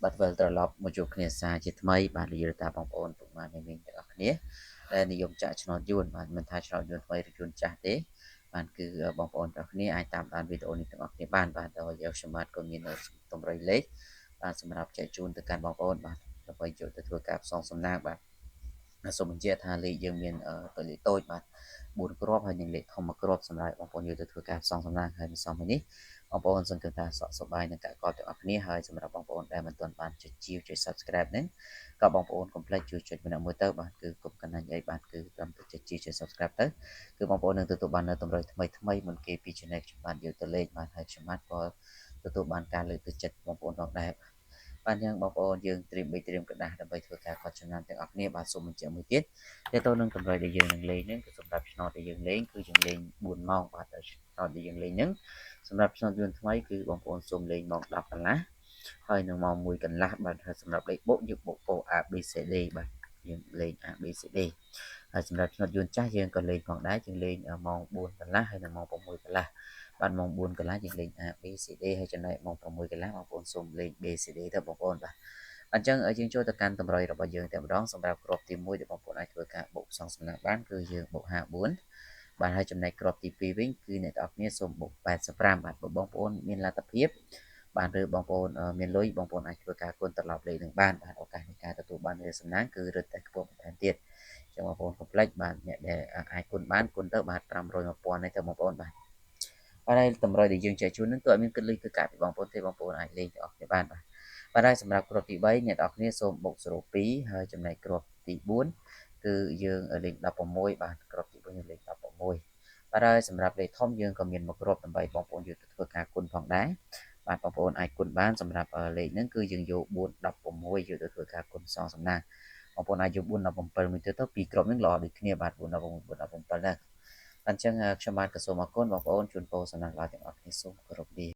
បាទវិលត្រឡប់មកជួបគ្នាសារជាថ្មីបាទលាយតាបងប្អូនពុកម៉ែមីមីងទាំងអស់គ្នាដែលនិយមចាក់ឆ្នោតយួនបាទមិនថាឆ្នោតយួនថ្មីឬយួនចាស់ទេបាទគឺបងប្អូនទាំងអស់គ្នាអាចតាមដានវីដេអូនេះទាំងអស់គ្នាបានបាទដោយខ្ញុំបាទក៏មានតម្រុយលេខបាទសម្រាប់ចែកជូនទៅកាន់បងប្អូនបាទដើម្បីយកទៅធ្វើការផ្សងសំណាងបាទសូមបញ្ជាក់ថាលេខយើងមានតលេខតូចបាទ4គ្រាប់ហើយនិងលេខធំមួយគ្រាប់សម្រាប់បងប្អូនយកទៅធ្វើការផ្សងសំណាងហើយមិនសមនេះបងប្អូនសង្ឃឹមថាសក់សប្បាយនឹងការកត់ទាំងអស់គ្នាហើយសម្រាប់បងប្អូនដែលមិនទាន់បានចុចជាវចុច Subscribe ហ្នឹងក៏បងប្អូនកុំភ្លេចជួយចុចម្នាក់មួយទៅបាទគឺកុំកណ្ដាញអីបាទគឺត្រឹមតែចុចជាវចុច Subscribe ទៅគឺបងប្អូននឹងទទួលបាននៅតម្រុយថ្មីថ្មីមុនគេពី Channel ខ្ញុំបានយកទៅលេខបាទហើយខ្ញុំបាទក៏ទទួលបានការលើកទឹកចិត្តបងប្អូនផងដែរបាទយ៉ាងបងប្អូនយើងត្រៀមបីត្រៀមក្រដាសដើម្បីធ្វើការកត់ចំណាំទាំងអស់គ្នាបាទសូមបញ្ជាក់មួយទៀតតើតើនឹងតម្រុយដែលយើងនឹងលេងហ្នឹងគឺសម្រាប់ឆ្នោតដែលយើងលេងគឺយើងលេង4ម៉ោងបាទឆ្នោតដែលយើងលេងហ្នឹងសម្រាប់ឆ្នោតយួនថ្មីគឺបងប្អូនសូមលេងម៉ោង10កន្លះហើយនឹងម៉ោង1កន្លះបាទហើយសម្រាប់លេខបុកយើងបុកពោ A B C D បាទយើងលេង A B C D ហើយសម្រាប់ឆ្នោតយួនចាស់យើងក៏លេងផងដែរយើងលេងម៉ោង4កន្លះហើយនិងម៉ោង6កន្លះបាទម៉ោង4កន្លះយើងលេង A B C D ហើយចំណែកម៉ោង6កន្លះបងប្អូនសូមលេង B C D ទៅបងប្អូនបាទអញ្ចឹងយើងចូលទៅកាន់តម្រុយរបស់យើងតែម្ដងសម្រាប់គ្រាប់ទី1ដែលបងប្អូនអាចធ្វើការបូកផ្សងសំណាងបានគឺយើងបូក54បាទហើយចំណែកគ្រាប់ទី2វិញគឺអ្នកទាំងអស់គ្នាសូមបូក85បាទបើបងប្អូនមានលទ្ធភាពបាទឬបងប្អូនមានលុយបងប្អូនអាចធ្វើការគុណត្រឡប់លេខនឹងបានបាទឱកាសនៃការទទួលបានវាសំណាងគឺរឹតតែខ្ពស់បន្ថែមទៀតចឹងបងប្អូនកុំភ្លេចបាទអ្នកដែលអាចគុណបានគុណទៅបាទ500 1000នេះទៅបងប្អូនបាទបាទហើយតម្រុយដែលយើងចែកជូននឹងគឺអត់មានគិតលុយគឺកាក់ពីបងប្អូនទេបងប្អូនអាចលេងទាំងអស់គ្នាបានបាទបាទហើយសម្រាប់គ្រាប់ទី3អ្នកទាំងអស់គ្នាសូមបូក02ហើយចំណែកគ្រាប់ទី4គឺយើងលេខ16បាទគ្រាប់ទី4យើងលេខ16បាទហើយសម្រាប់លេខធំយើងក៏មានមួយគ្រាប់ដើម្បីបងប្អូនយកទៅធ្វើការគុណផងដែរបាទបងប្អូនអាចគុណបានសម្រាប់លេខហ្នឹងគឺយើងយក4 16យកទៅធ្វើការគុណសងសំណាងបងប្អូនអាចយក4 17មួយទៀតទៅពីរគ្រាប់ហ្នឹងល្អដូចគ្នាបាទ4 16 4 17ហ្នឹងអញ្ចឹងខ្ញុំបាទក៏សូមអរគុណបងប្អូនជូនពរសំណាងល្អទាំងអស់គ្នាសូមគោរពលា។